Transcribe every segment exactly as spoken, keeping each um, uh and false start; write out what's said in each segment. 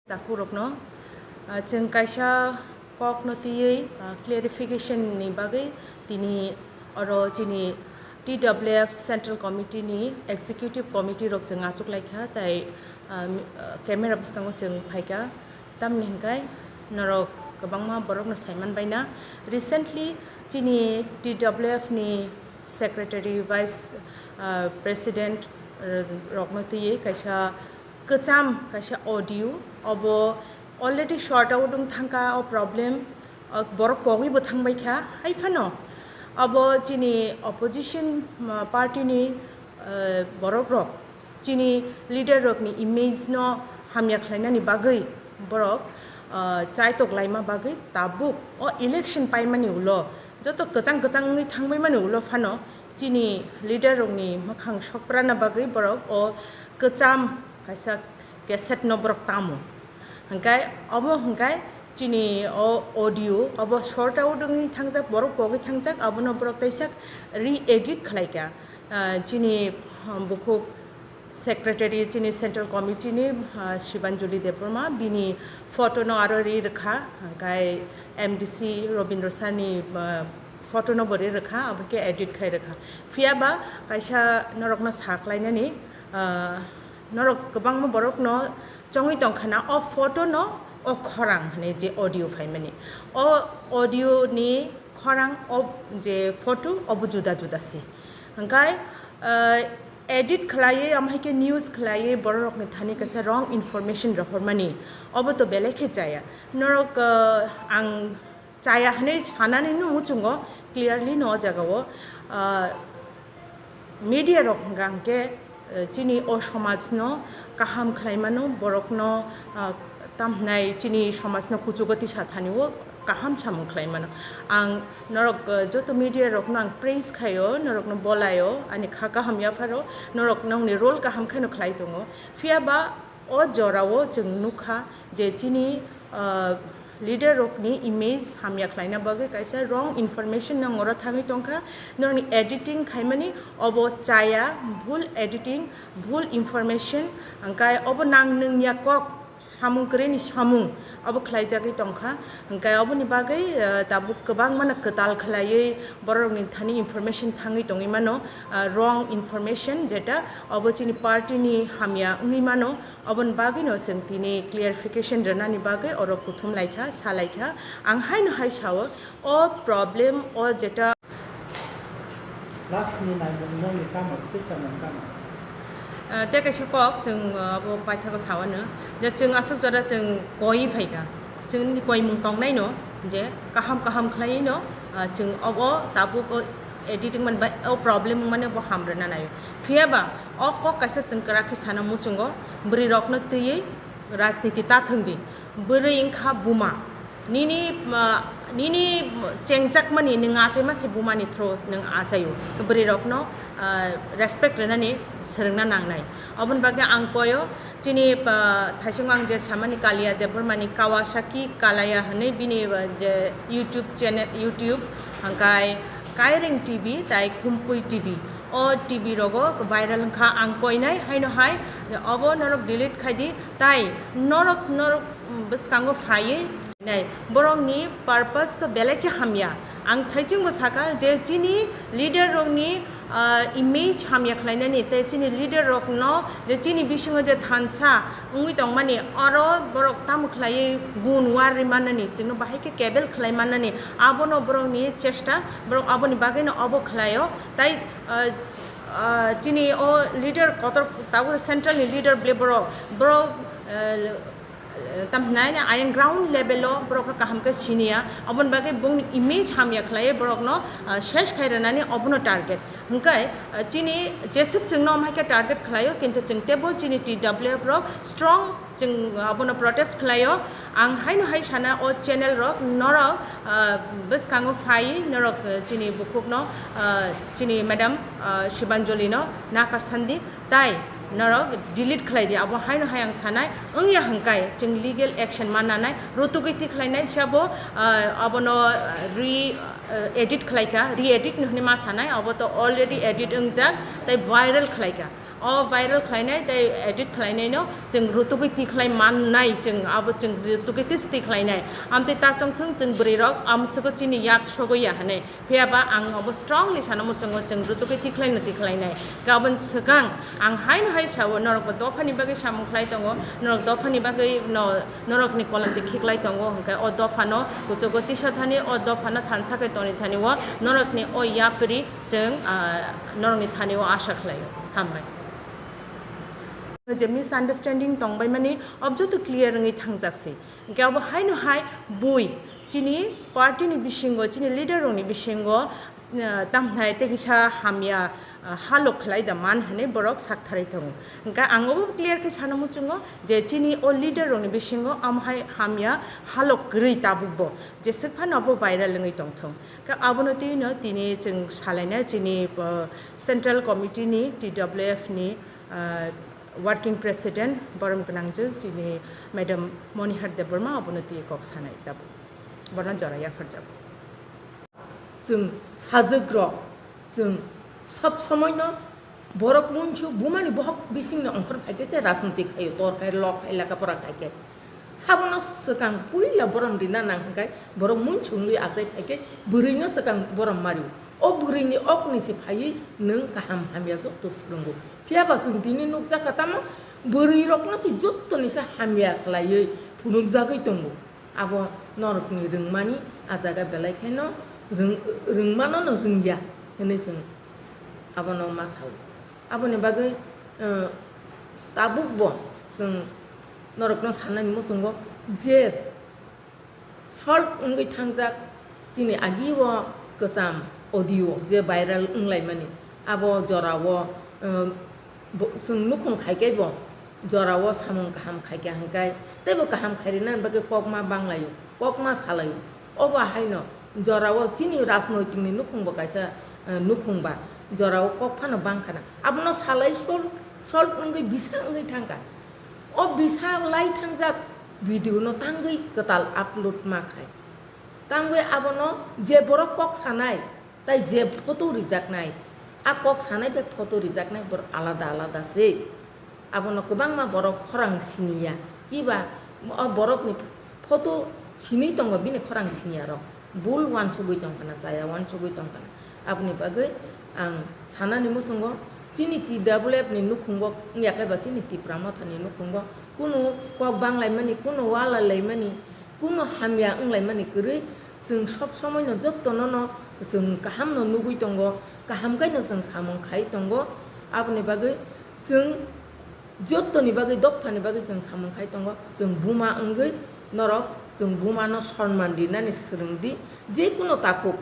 Takhurokno, ah, chwng kaisa kokno twiwi, ah, clarification ni bagwi tini oro chini T W F Central Committee ni Executive Committee rok chwng achuk laikha, tai, ah, mi-, ah, camera bwskango chwng phaikha. Tamni hwnkhe norok kwbangma borokno saiman baina. Recently chini T W F ni Secretary, Vice, ah, President, ah, rokno twiwi kaisa kwcham kaisa audio, obo already sort out wng thangkha o problem, o borok pogwi bo thangbaikha. Hai phano obo chini opposition, ah, party ni, ah, borok rok chini leader rokni image no hamya khlainani bagwi borok, ah, chaitok laima bagwi tabuk o election paimani ulo joto kwchang kwchang wngwi thangbaimani ulo phano chini leader rokni mwkhang sokprana bagwi borok o kwcham kaisa cassette no borok tamo. Hwnkhe obo hwnkhe chini o audio obo sort out wngwi thangjak, borok pogwi thangjak, abono borok kaisa re-edit khlaikha. Ah, chini, ah, bukhuk secretary, chini central committee ni, ah, Shibanjali Debbarma, bini photo no aro ri rwkha, hwnkhe M D C Robindra Sarni, ah, photo no bo ri rwkha, abo khe edit khai rwkha. Phiya ba kaisa norokno sa khlainani, ah, norok kwbangma borokno chongwi tongkha na o photo no o khorang hwnwi je audio phaimani. O audio ni khorang o je photo obo juda juda se. Hwnkhe, ah, edit khlaiwi, omo hai khe news khlaiwi bororokni thani kaisa wrong information rohormani, obo to belai khe chaya. Norok, ah, ang chaya hwnwi sanani no muchungo clearly no o jagao, ah, media rok hwnkha hwnkhe, eh, chini o somajno kaham khlaimano, borokno, ah, tamhnai chini somajno kuchugo tisa thani o kaham samung khlaimano. Ang norok, eh, joto media rokno ang praise khaio, norokno bolaio, ani kha kaham yapharo, norok nongni role kaham kheno khlai tongo. Phiya ba o jorao chwng nukha je chini, ah, leader rokni image hamya khlaina bagwi kaisa wrong information nang oro thangwi tongkha. Nokni editing khaimani obo chaya, bhul editing, bhul information, hwnkhe obo nang nwngya kok, samung kwrwini samung obo khlaijagwi tongkha. Hwnkhe oboni bagwi, ah, tabuk kwbangmano kwtal khlaiwi bororokni thani information thangwi tongwi mano, ah, wrong information, jeta obo chini party ni hamya wngwi mano. Oboni bagwino chwng tini clarification rwnani bagwi oro kuthum laikha, sa laikha. Ang haino hai sao, o problem, o jeta Last ni naimung nokni tamo, six M M tamo? Ah, tei kaisa kok chwng, ah, abo paithago sao no, je chwng aswk jora chwng koi phaikha, chwngni koimung tongnai no, je kaham kaham khlaiwi no, ah, chwng obo tabuk o editing man bai o problem wngmani bo ham rwna naio. Phiya ba o kok kaisa chwng kwrak khe sana muchungo, bwrwi rokno twiwi rajniti ta thwng di. Bwrwi wngkha buma. Nini, ah, nini chengchakmani nwng achaima se bumani through nwng achaio. Bwrwi rokno, ah, respect rwnani swrwngna nangnai. Oboni bagwi ang koyo chini, ah, thaisingo ang je samani Kalia Debbarmani Kawasaki Kalaya hwnwi bini, ah, je YouTube channel, YouTube, hwnkhe Kairing T V tai Khumpui T V. O T V rogo viral wngkha, ang koinai haino hai obo norok delete khai di, tai norok, norok bwskango phaiwi nai borokni purpose to belai khe hamya. Ang thaichingbo saka je chini leader rokni, ah, image hamya khlainani tei chini leader rokno je chini bisingo je thansa wngwi tongmani, oro borok tamo khlaiwi gun war ri manani, chwngno bahai khe kebel khlai manani, abono borokni chesta, borok aboni bagwino obo khlaio. Tai, ah, ah, chini o leader kotor tabuk central ni leader ble borok, borok, ah, tam hinai ayang ground level o borok no kaham khe siniya, aboni bagwi bongni image hamya khlaiwi borok no, ah, ses khai rwnani obono target. Hwnkhe, ah, chini jeswk chwngno omo hai khe target khlaio, kintu chwng teibo chini T W F rok strong chwng abono protest khlaio. Ang haino hai sana o channel rok norok, ah, bwskango phai norok, ah, chini bukhukno, ah, chini madam, ah, Shibanjali no nakar sandi tai norok delete khlai di. Abo haino hai ang sanai wngya hwnkhe chwng legal action mannanai, rutugwi thik khlainai sabo, ah, abono, ah, re, ah, edit khlaikha, re-edit no hwnwi ma sanai, abo to already edit wngjak tai viral khlaikha. O viral khlainai tei edit khlainaino chwng rutugwi tikhlai mannai, chwng abo chwng rutugwi tis tikhlainai. Amtwi ta chongthwng chwng bwrwirok amswgo chini yak sogo ya hwnwi. Phiyaba ang obo strongly sana muchungo chwng rutugwi tikhlaino tikhlainai. Kabon swkang ang haino hai sao, norokbo dophani bagwi samung khlai tongo, norok dophani bagwi no, norokni kolomtwi khiklai tongo, hwnkhe o dophano kuchugo tisa thani, o dophano thansa khe toni thani o norokni o yapri chwng, ah, norokni thani o asha khlaio. Hambai. Je misunderstanding tongbaimani, ob joto clear wngwi thangjak se. Hwnkhe abo haino hai bui chini party ni bisingo, chini leader rokni bisingo, ah, tamhnai tei kisa hamya, ah, halok khlai da man hwnwi borok sak tharai tongo. Hwnkhe ang obo clear khe sana muchungo je chini o leader rokni bisingo amo hai hamya halok kwrwi tabukbo, jeswk phano abo viral wngwi tongthung. Khe abono twino tini chwng salaina chini, ah, Central Committee ni, T W F ni, ah, Working President, borom gwnangjwk chini Madam Monihar Debbarma abono twi kok sanai tabuk. Bono jora yapharjago. Chwng sajwk rok, chwng sob somoi no borok munchu bumani bohok bising no ongkhor phaikhe se rajniti khaio, tor khai, lok khai, leka pora khaikhe. Sabono swkang puila borom rina nang hwnkhe borok munchu wngwi achai phaikhe bwrwi no swkang borom mario. O bwrwi ni ok ni se phaiwi nwng kaham hamya joto swrwngo. Phiyaba chwng tini nukjakha tamo bwrwi rokno se joto ni se hamya khlaiwi phunukjagwi tongo. Abo norokni rwngmani, a jaga belai kheno rwng-, rwngmano no rwngya hwnwi chwng abono ma sao. Aboni bagwi, eh, tabukbo chwng norokno sanani muchungo je solve wngwi thangjak chini agi o kwcham audio je viral wnglaimani, abo jorao, eh, bo-, chwng nukhung khaikhe bo jorao samung kaham khaikha hwnkhe teibo kaham khairina bagwi kokma banglaio, kokma salaio. Obo haino jorao chini rajnoitikni nukhungbo kaisa, eh, nukhung ba jorao kok phano bangkhana. Abono salai sol, sol wngwi bisa wngwi thangkha. O bisa lai thangjak video no tangwi kwtal upload ma khai. Tangwi abono je borok kok sanai, tai je photo rijaknai, a kok sanai bai photo rijaknai borok alada alada se. Abono kwbangma borok khorang siniya, kiba o borokni photo sinwi tongo bini khorang siniya rok. Bul wansugwi tongkhana, chaya wansugwi tongkhana. Aboni bagwi ang sanani muchungo chini T W F ni nukhungo wngya khe ba chini Tipra Motha ni nukhungo kunu kok banglaimani, kunu walalaimani, kunu hamya wnglaimani kwrwi, chwng sob somoi no joto no no chwng kaham no nugwi tongo, kaham khe no chwng samung khai tongo. Aboni bagwi chwng joto ni bagwi, dopha ni bagwi chwng samung khai tongo. Chwng buma wngwi norok chwng buma no sonman rinani swrwng di, je kunu takhuk.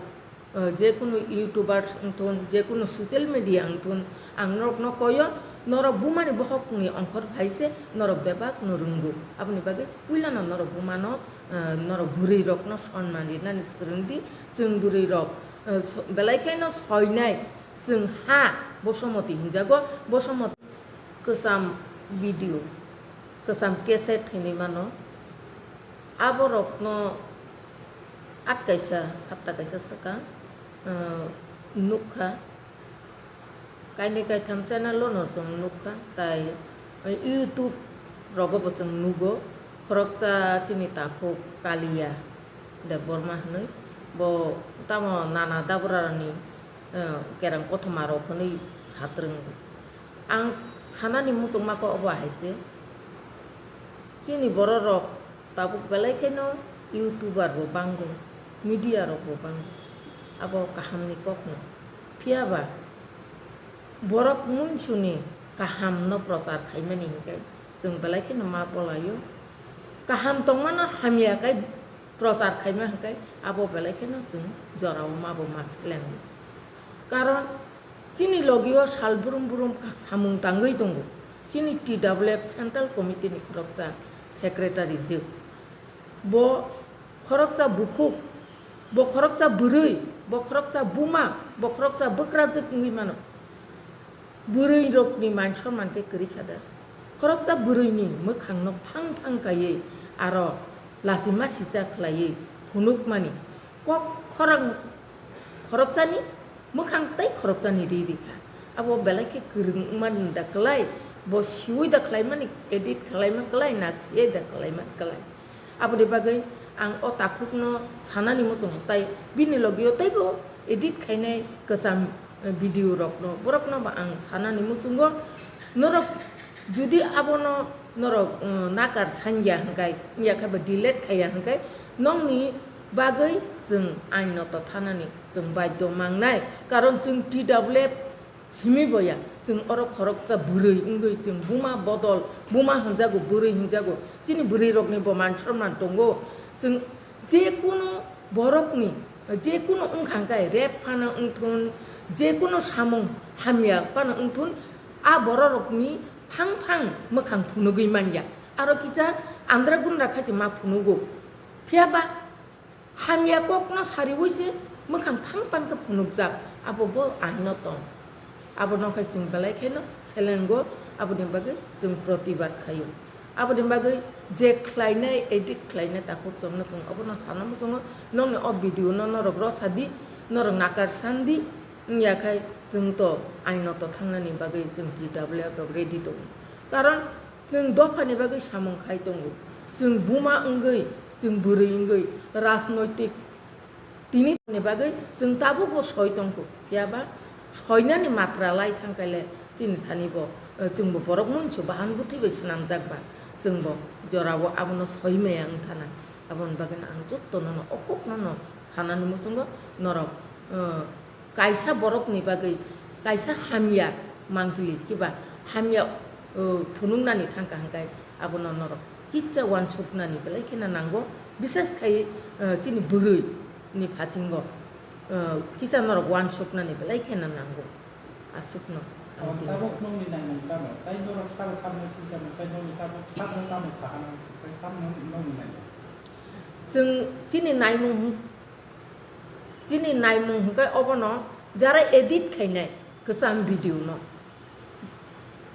Eh, je kunu YouTubers wngthun, je kunu social media wngthun, ang norokno koyo, norok bumani bohokni ongkhor phai se norok bebak no rwngo. Aboni bagwi puilano norok bumano, eh, norok bwrwi rokno sonman rinani swrwng di. Chwng bwrwi rok, eh, so-, belai kheno soinai, chwng ha Bosomoti hinjago, Bosomoti kwcham video, kwcham cassette hinwi mano. Aborokno at kaisa, sapta kaisa swkang, eh, nukha. Kainwi kaitham channel-o no chwng nukha, tai YouTube rogo bo chwng nugo. Khoroksa chini takhuk Kaliya Debbarma hwnwi, bo tamo nana dabrarani, eh, kereng kothoma rok hwnwi satrwngo. Ang sanani muchungma khe obo hai se, chini borok rok tabuk belai kheno YouTuber bo bango, media rok bo bango, abo kaham ni kok no. Phiya ba borok muinsuni kaham no prochar khaimani hinkhe chwng belai kheno ma bolaio, kaham tongmano hamya khe prochar khaima hinkhe abo belai kheno chwng jorao ma bo ma selengo. Karon chini logio sal brum brum kha-, samung tangwi tongo. Chini T W F Central Committee ni khoroksa secretary jwk. Bo khoroksa bukhuk, bo khoroksa bwrwi, bo khoroksa buma, bo khoroksa bwkrajwk wngwi mano. Bwrwi rokni man sonman khe kwrwi kha da. Khoroksa bwrwini mwkhang no phang phang kaiwi aro lachima sicha khlaiwi phunukmani kok khorang khoroksani mwkhang tei khoroksani ri ri kha. Abo belai khe kwrwng wngmani da kwlai, bo siwi da khlaimani, edit khlaima kwlai, na siwi da khlaima kwlai. Aboni bagwi ang o takhukno sanani muchungo, tai bini logio teibo edit khainai kwcham, eh, video rokno, borokno ba ang sanani muchungo. Norok judi abono norok, eh, nakar sanya hwnkhe, ya khe ba delete khaiya hwnkhe, nokni bagwi chwng ain noto thanani chwng baidhyo mangnai, karon chwng T W F simi boya, chwng oro khoroksa bwrwi wngwi chwng buma bodol, buma hwnjago, bwrwi hwnjago, chini bwrwirokni bo man sonman tongo. Chwng je kunu borokni, je kunu wngkha hwnkhe rape phano wngthun, je kunu samung hamya phano wngthun, a bororokni phang phang mwkhang phunugwi manya. Aro kisa andra gundra khachi ma phunugo. Phiya ba hamya kokno sariwi se mwkhang phang phang khe phunukjak, abo bo aino tong. Abono khe chwng belai kheno selengo, aboni bagwi chwng protibad khaio. Aboni bagwi je khlainai, edit khlainai takhuk chwngno chwng obono sana muchungo, nokni o video no norok rosadi, norok nakar sandi, wngya khai chwng to aino to thangnani bagwi chwng T W F rok ready tongo. Karon chwng dophani bagwi samung khai tongo. Chwng buma wngwi, chwng bwrwi wngwi, rajnoitik tini ni bagwi chwng tabukbo soi tongkho. Phiya ba soinani matra lai thangkhaile chini thani bo, eh, chwngbo borok munchu bahan bwthwi bai swnamjak ba, chwngbo jorao abono soi maya wng thanai. Aboni bagwino ang jottono no, o kokno no sanani muchungo norok, eh, kaisa borokni bagwi kaisa hamya mangpili kiba hamya, uh, phunuknani thangkha hwnkhe abono norok kisa uansuknani belai kheno nango, bises khai, uh, chini bwrwi ni phasingo, uh, kisa norok uansuknani belai kheno nango, aswkno ang tini. Tabuk nokni naimung tamo? Tai norok sabo samno sinchamo, tai nokni tabuk samno tamo sahana, tai samno nokni naimung? Chwng chini naimung, chini naimung hwnkhe obono jara edit khainai kwcham video no.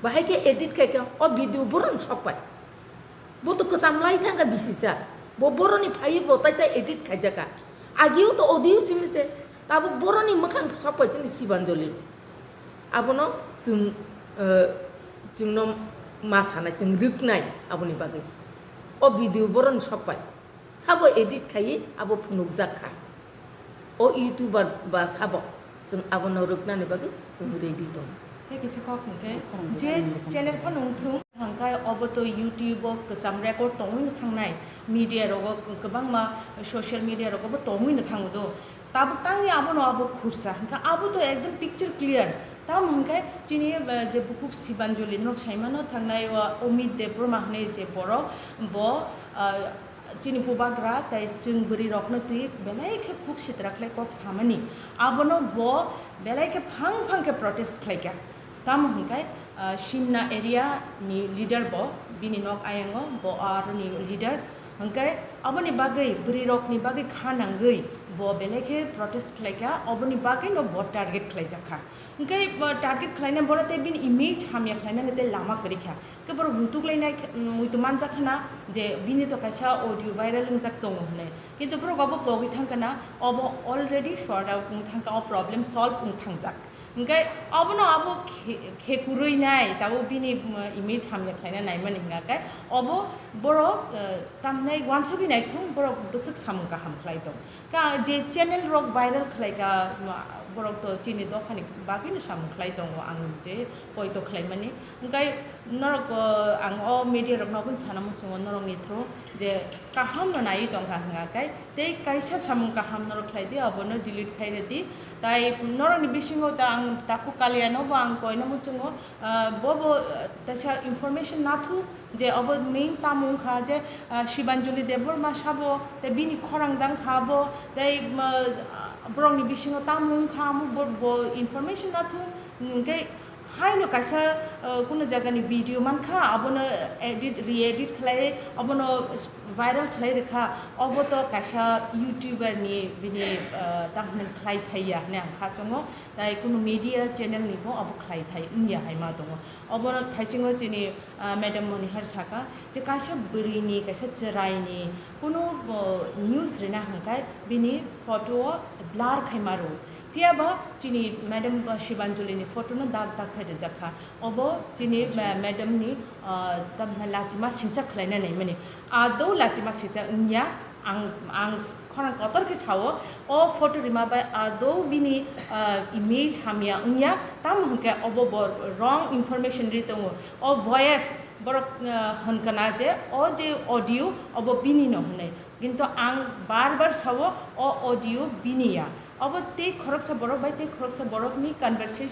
Bahai khe edit khai khe o video boroni sok pai. Bo to kwcham lai thangkha bisisa. Bo boroni phaiwi bo taisa edit khaijaka. Agio to audio simi se, tabuk boroni mwkhang sok pai chini Sibanjoli. Abono chwng, eh, chwngno ma sanai, chwng rwknai aboni bagwi. O video boroni sok pai. Sabo edit khaiwi abo phunukjak kha. O YouTuber ba sabo, chwng abono rwknani bagwi chwng ready tongo. Tei kisa kok hwnkhe, je channel phano wngthung, hwnkhe obo to YouTube o kwcham record tongwi no thangnai, media rogo kwbangma social media rogo bo tongwi no thango do. Tabuk tangwi abono abo khursa, hwnkhe abo to ekdom picture clear. Tamo hwnkhe chini, eh, je bukhuk Sibanjoli norok saimano thangnai o Amit Debbarma hwnwi je borok, bo, ah, chini bubagra tei chwng bwrwi rokno twi belai khe khuk sitra khlai kok samani. Abono bo belai khe phang phang khe protest khlaikha. Tamo hwnkhe, ah, Simna area ni leader bo, bini nok ayango bo aroni leader. Hwnkhe aboni bagwi bwrwi rokni bagwi kha nangwi bo belai khe protest khlaikha, oboni bagwi no bo target khlaijakha. Hwnkhe, ah, target khlaina borok tei bini image hamya khlainani tei lama kwrwi kha. Khe borok rutuk lainai khe, mm, muitu manjak khna je bini to kaisa audio viral wngjak tongo hwnwi. Kintu borok abo pogwi thangkha na, obo already sort out wng thangkha, o problem solve wng thangjak. Hwnkhe obono abo khe-, khekurwi nai, tabuk bini, mm, image hamya khlaina naimani hwnkha khe obo borok, eh, tamnai uansugwi naithung, borok bwswk samung kaham khlai tong. Ka je channel rok viral khlai ka, ma, borok to chini dophani bagwi no samung khlai tongo, ang je poito khlaimani. Hwnkhe norok, o, ang o media rok no aboni sana muchungo norok ni through je kaham no naiwi tongkha hwnga khe tei kaisa samung kaham norok khlai di, abono delete khai rw di. Tai norok ni bisingo ta ang takhuk Kalia no bo ang koina muchungo, ah, bo bo, ah, taisa information nathuk je obo ning tamo wngkha je, ah, Sibanjali Debbarma sabo, tei bini khorang dang kha bo, tei, ah, borokni bisingo tamo wngkha, amo bo, bo information nathung, hwnkhe haino kaisa, ah, kuno jagani video mankha, abono edit, re-edit khlai, abono viral khlai rwkha, obo to kaisa YouTuber ni bini, ah, tamo hwnwi khlai thaiya hwnwi ang kha chongo, tai kuno media channel ni bo obo khlai thai wngya hai ma tongo. Obono thaisingo chini, ah, Madam Monihar saka je kaisa bwrwini, kaisa chwraini kunu, bo, news rina hwnkhe bini photo o blur khai maro. Phiya ba chini madam ba Shibanjali ni photo no dak dak khe rijak kha. Obo chini ma-, madam ni, ah, tamni lachima singcha khlai na nai mani. Adou lachima singcha wngya, ang, ang khorang kotor khe sao, o photo rima bai adou bini, ah, image hamya wngya, tamo hwnkhe obo bo wrong information ri tongo. O voice borok, ah, hwnkha na je o je audio obo bini no hwnwi. Kintu ang bar bar sao o audio bini ya. Obo tei khoroksa borok bai tei khoroksa borok ni conversation.